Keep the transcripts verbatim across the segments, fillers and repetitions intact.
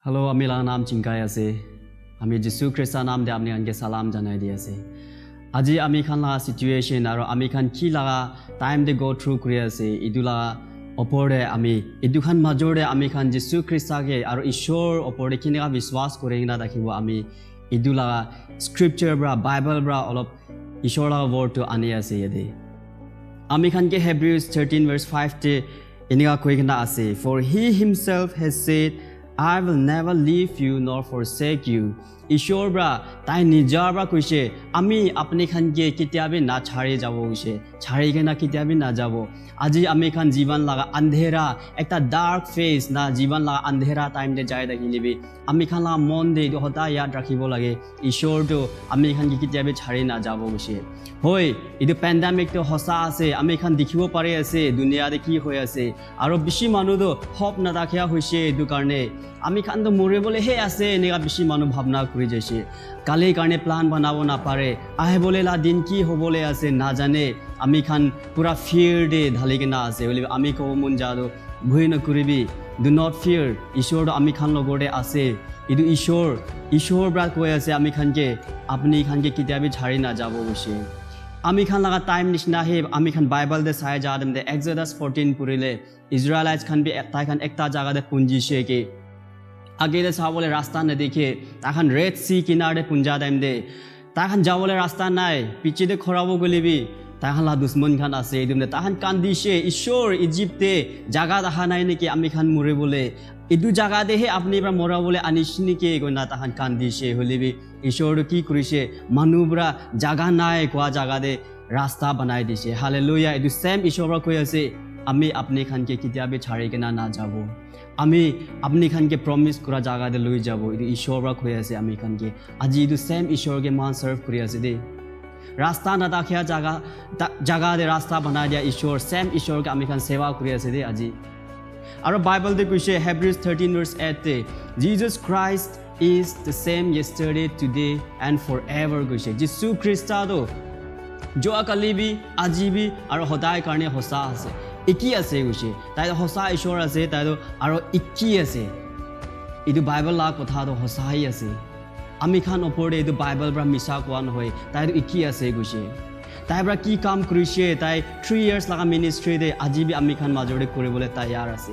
Hello, ami laga naam Chinkai ase. Ami Jisu Krista naam de apni khan ke salam janai di ase. Aji ami khan laga situation aro ami khan ki laga time de go through kuri ase, etu laga opor de ami, etu khan major de ami khan Jisu Krista ke aro Ishwar opor de kineka biswas kuri kena thaki bo ami etu laga scripture pra, Bible pra olop Ishwar laga word tu ani ase yate. Ami khan ke Hebrews thirteen verse five te enika koi kena ase, "For he himself has said, I will never leave you nor forsake you." Ishwar pra, tai nijar pra koise, "Ami apni khan ke ketia bi na chhari jabo," koise. Chhari kena ketia bi na jabo. Aji ami khan jiban laga andhera, ekta dark phase na jiban laga andhera time te jai thakile bi, ami khan laga mon te etu hodai yaad rakhibo lage, Ishwar tu ami khan ke ketia bi chhari na jabo koise. Hoi, etu pandemic tu hosa ase, ami khan dikhibo pari ase dunia te ki hoi ase, aro bishi manu tu hope na rakhia hoise. Etu karne ami khan tu mori bole he ase enika bishi manu bhabna kuri jaise. Kali karne plan banabo na pare, ahi bole la din ki hobole ase na jane. Ami khan pura fear te dhali kena ase. Hoile bi ami kobo mon ja tu, "Bhoi na kuribi, do not fear, Ishwar tu ami khan logot te ase." Etu Ishwar, Ishwar pra koi ase ami khan ke, "Apni khan ke ketia bi chhari na jabo," koise. Ami khan laga time nishina he, ami khan Bible te sai ja time te Exodus fourteen purile, Israelites khan bi ek-, tai khan ekta jaga te punji she ke. Age te sabole rasta na dekhe, tai khan Red Sea kinar te punja time te, tai khan jabole rasta nai, piche te khorabo gole bi, tai khan la dushman khan ase, etu time te tai khan kandi she, "Ishwar, Egypt te jaga daha nai neki ami khan mori bole? Etu jaga te he apni pra mora bole ani shi neki?" koina tai khan kandi she, hoile bi Ishwar tu ki kuri she, manu pra jaga nai koa jaga te rasta banai dise. Hallelujah. Etu same Ishwar pra koi ase, "Ami apni khan ke ketia bi chhari kena na jabo. Ami apni khan ke promise kura jaga te loi jabo." Etu Ishwar pra koi ase ami khan ke. Aji etu same Ishwar ke moikhan serve kuri ase de. Rasta na dakhia jaga, ta-, jaga te rasta banai dia Ishwar, same Ishwar ke ami khan seva kuri ase de aji. Aro Bible te koise Hebrews thirteen verse eight te, "Jesus Christ is the same yesterday, today and forever," koise. Jisu Krista to joa kali bi, aji bi, aro hodai karne hosa ase. Eki ase koise. Tai to hosa Ishwar ase, tai to aro eki ase. Etu Bible la kotha to hosa hi ase. Ami khan opor te etu Bible pra misa koa nohoi. Tai to eki ase koise. Tai pra ki kam kurise, tai three years laga ministry te aji bi ami khan major te kuri bole tayar ase.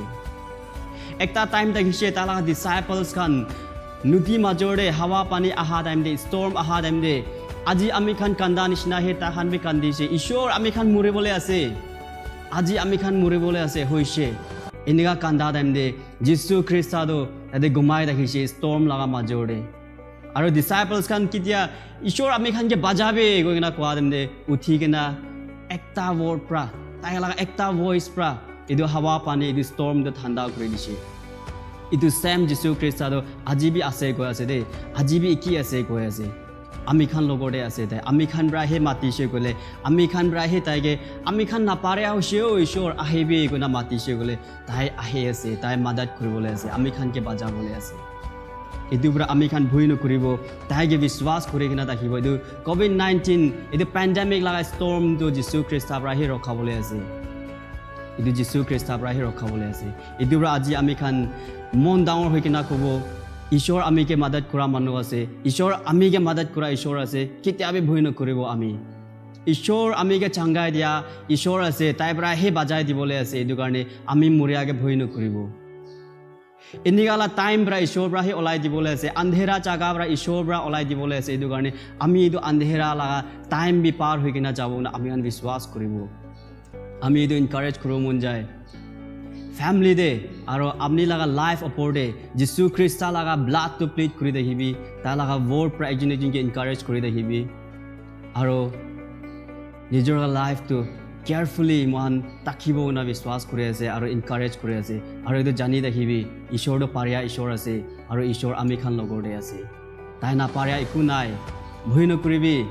Ekta time thakise, tai laga disciples khan nodi major te hawa pani aha time te, storm aha time te, aji ami khan kanda nishina he tai khan bi kandise, "Ishwar, ami khan mori bole ase. Aji ami khan mori bole ase," hoise. Enika kanda time te Jisu Krista to tate gumai thakise storm laga major te. Aro disciples khan ketia, "Ishwar, ami khan ke bajabe," koi kena koa time te uthi kena ekta word pra, tai laga ekta voice pra etu hawa pani, etu storm to thanda kuri dise. Etu same Jisu Krista to aji bi ase koi ase de, aji bi eki ase koi ase. Ami khan logot te ase tai. Ami khan pra he mati she koile, ami khan pra he tai ke, ami khan na pare hoise, "O Ishwar, ahibi," koina mati she koile, tai ahi ase, tai madat kuri bole ase, ami khan ke baja bole ase. Etu pra ami khan bhoi no kuribo, tai ke biswas kuri kena thakibo. Etu covid nineteen, etu pandemic laga storm to Jisu Krista pra he rokha bole ase. Etu Jisu Krista pra he rokha bole ase. Etu pra aji ami khan mon dangor hoi kena kobo, "Ishwar ami ke madat kura manu ase, Ishwar ami ke madat kura Ishwar ase, ketia bi bhoi no kuribo ami. Ishwar ami ke changai dia Ishwar ase, tai pra he bajai dibole ase, etu karne ami moria ke bhoi no kuribo." Enika la time pra Ishwar pra he olai dibole ase, andhera jaga pra Ishwar pra olai dibole ase, etu karne ami etu andhera laga time bi par hoi kena jabo na ami khan biswas kuribo. Ami etu encourage kuribo mon jai. Family te, aro apni laga life opor te, Jisu Krista laga blood to plead kuri thakibi, tai laga word pra ekjun ekjun ke encourage kuri thakibi. Aro nijor life tu carefully moikhan takhibo koina biswas kuri ase aro encourage kuri ase. Aro etu jani thakibi, Ishwar tu paria Ishwar ase, aro Ishwar ami khan logor te ase. Tai naparia eku nai. Bhoi nokuribi,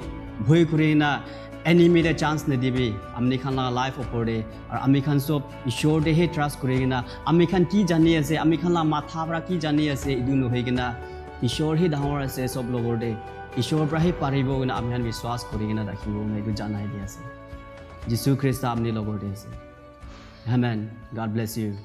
bhoi kuri na enemy te chance nidibi. Amni khan laga life opor te, aro ami khan sob Ishwar te he trust kuri kena, ami khan ki jani ase, ami khan la matha para ki jani ase, etu nohoi kena, Ishwar he dangor ase sob logor te. Ishwar pra he paribo koina ami khan biswas kuri kena rakhibo koina etu janai di ase. Jisu Krista amni logor te ase. Amen. God bless you.